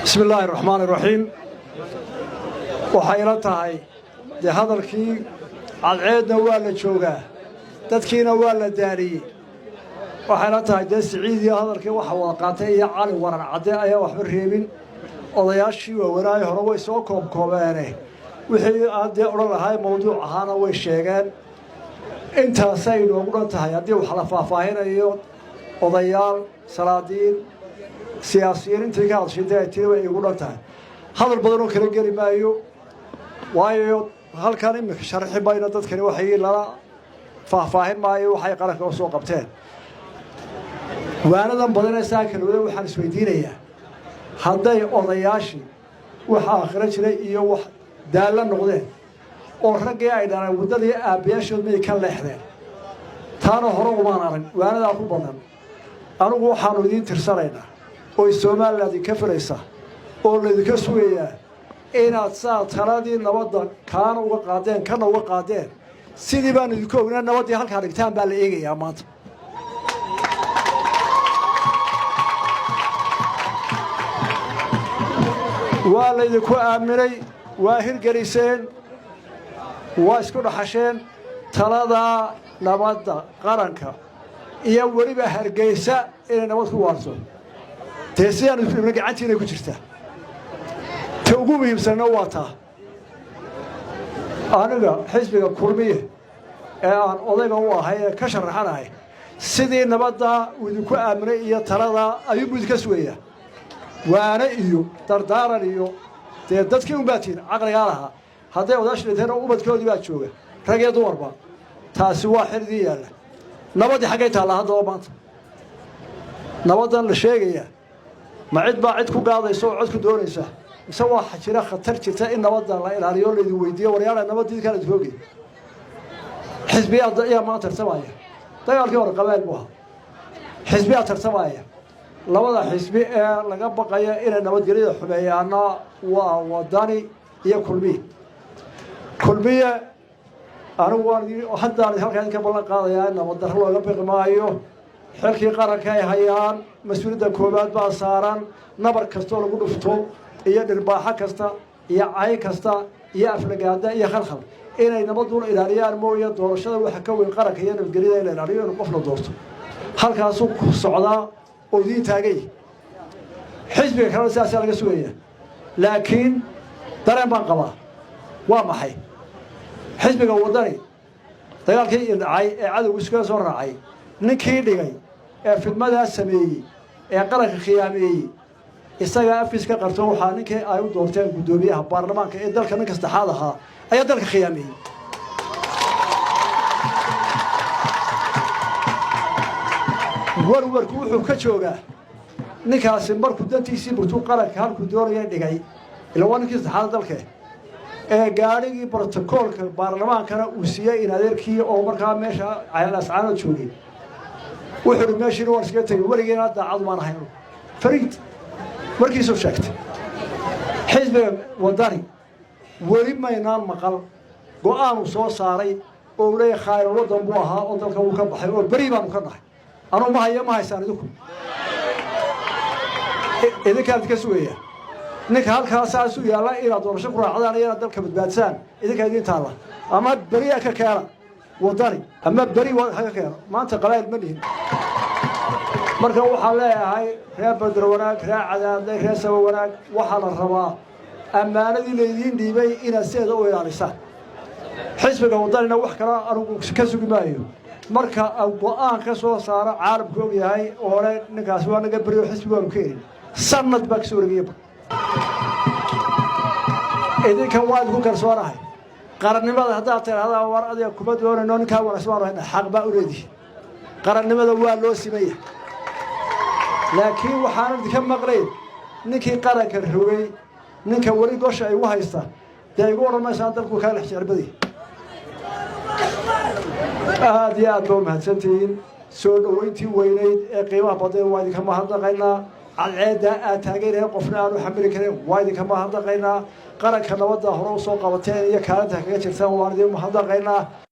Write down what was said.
Bismi illaahi raxmaani raxiim. Waxay ila tahay dee hadalkii cadceedna waa la joogaa, dadkiina waa la daaliyey. Waxay ila tahay dee Siciidiyo hadalkii waxa wada qaatay iyo Cali Waran Cadde ayaa waxba reebin. Odayaashii waawanaayo hore way soo koobkoobeene, wixii aan dee odhan lahay mawduuc ahaana way sheegeen. Intaasay inoogu dhan tahay. Haddii wax la faahfaahinayo, odayaal, salaadiin, siyaasiyiin intii ka hadshintay ay tiri way iigu dhan tahay. Hadal badanoo kala geli maayo, waayo halkan iminka sharxi mayno. Dadkani waxay lala faahfaahin maayo waxay qaranka u soo qabteen. Waanadan badanee saa kalwada, waxaan isweydiinayaa hadday odayaashii wax aakhiro jiray iyo wax daallo noqdeen oo raggii ay dhaleen waddadii aabbayaashood may ka leexdeen. Taana hore umaan arag waanadaa ku badan. Anugu waxaannu idiin tirsanaynaa oy Somaliland idinka filaysaa oo laydinka sugayaa inaad saa taladii nabadda kaana uga qaadeen, kana uga qaadeen, sidii baanu idinku ognaa. Nabaddii halkaa dhigtaan baa la eegayaa maanta. Waa laydinku aaminay, waa hirgeliseen, waa isku dhaxasheen taladaa nabadda qaranka iyo weliba Hargeysa inay nabad ku waarto. Dee sidaanu isku dhibna gacantiinay ku jirtaa. Ta ugu muhiimsanna waa taa. Aniga xisbiga Kulmiye ee aan odayga u ahay ee ka sharaxanahay, sidii nabaddaa uu idinku aaminay iyo taladaa ayuunbuu idinka sugayaa. Waane iyo dardaaran iyo dee dadkii unbaa tihin caqligaa lahaa. Hadday odaasha dhinteen, ubadkoodii baa jooga, rag iyo dumarba. Taasi waa xil idiin yaalla. Nabaddii xaggay taallaa haddaba maanta? Nabaddan la sheegayaa ma cid baa cid ku gaadaysa oo cod ku doonaysa, mise waa jira khatar jirta in nabadda la ilaaliyo? Laydin weydiiyo, waryaala, nabaddii idinkaa laydinku ogey. Xisbiyaa ayaa maanta tartamaya. Dagaalkii hore qabaayil buu ahaa, xisbiyaa tartamaya. Labada xisbi ee laga baqaya inay nabadgelyada xumeeyaana waa Wadani iyo Kulmiye. Kulmiye anigu waan haddaan halkaa idinka ballan qaadayaa in nabad darro looga biqi maayo. Xilkii qaranka ay hayaan, mas-uuliyadda koowaad baa saaran. Nabar kastoo lagu dhufto iyo dhirbaaxo kasta iyo cay kasta iyo aflagaada iyo khalkhal inay nabaduna ilaaliyaan mooye, doorashada waxa ka weyn qaranka iyo nabadgelyada in la ilaaliyo inuu qofna doorto. Halkaasuu ku socdaa oo idiin taagay. Xisbiga kalena sidaasaa laga sugaya. Laakiin dareen baan qabaa. Waa maxay? Xisbiga Waddani dagaalkii indhacay ee cadowgu iskaga soo raacay, ninkii dhigay ee fidmadaa sameeyey ee qaranka khiyaameeyey, isagaa afkiis ka qarto. Waxaa ninkii ay u doorteen guddoomiyaha baarlamaanka ee dalka, ninka saddexaad ahaa, ayaa dalka khiyaameeyey. Warwarku wuxuu ka joogaa ninkaasi markuu dantiisii burtuu qaranka halkuu doonaya dhigay, ila waa ninkii saddexaad dalke ee gaadhigii brotokoolka baarlamaankana uu siiyey in adeerkii oo markaa meesha Ascaanood joogay. Wuxuu uhi meeshiina waan iskaga tegey, weligeena daacadu maan ahayn. Fariid markiisuu sheegtay xisbiga Waddani weli maynaan maqal go'aanuu soo saaray oo uu leeyahy khaayir waddan buu ahaa oo dalka wuu ka baxay oo beri baanu ka nahay. Anuu ma hayo, ma haysaan idinku, idinkaan idinka sugaya. Ninka halkaa saasu yaalla inaad doorasho ku raacdaan iyo inaad dalka badbaadsaan idinkaa idiin taalla. Ama beriyaa ka keena Waddani ama beri ha ka keeno. Maanta qabaayil ma lihin. Marka waxaan leeyahay reer Badar wanaag, reer Cadaadley, reer Saba wanaag, waxaa la rabaa ammaanadii laydiin dhiibay inaad sideeda u ilaalisaan. Xisbiga Waddanina wax kale anugu ka sugi maayo. Marka go'aan ka soo saaro caalamku og yahay oo le ninkaasi waa naga beriyo, xisbiga waanu ka helin, sanad baa kasoo wareegaya. Idinkan waa idinku kalsoonahay. Qarannimada haddaad tidhahdaan war adiga kuma doonayno, ninkaa wanaagsan baanu hayna, xaq baa u leedihi. Qarannimada waa loo simaya. Laakiin waxaanan idinka maqlayn ninkii qaranka rogay, ninka weli gosha igu haysta, dee igu odhan maysaan dalku kaa lex jecrbadii. Aad iyo aad ba umahadsantihiin. Soo dhoweyntii weynayd ee qiimaha badneed waa idinka mahadnaqaynaa. Cadceeddaa aad taageerahen qofna aanu xamili karin waa idinka mahadnaqaynaa. Qaranka nabadda hore usoo qabateen iyo kaalinta kaga jirtaan waan idin mahadnaqaynaa.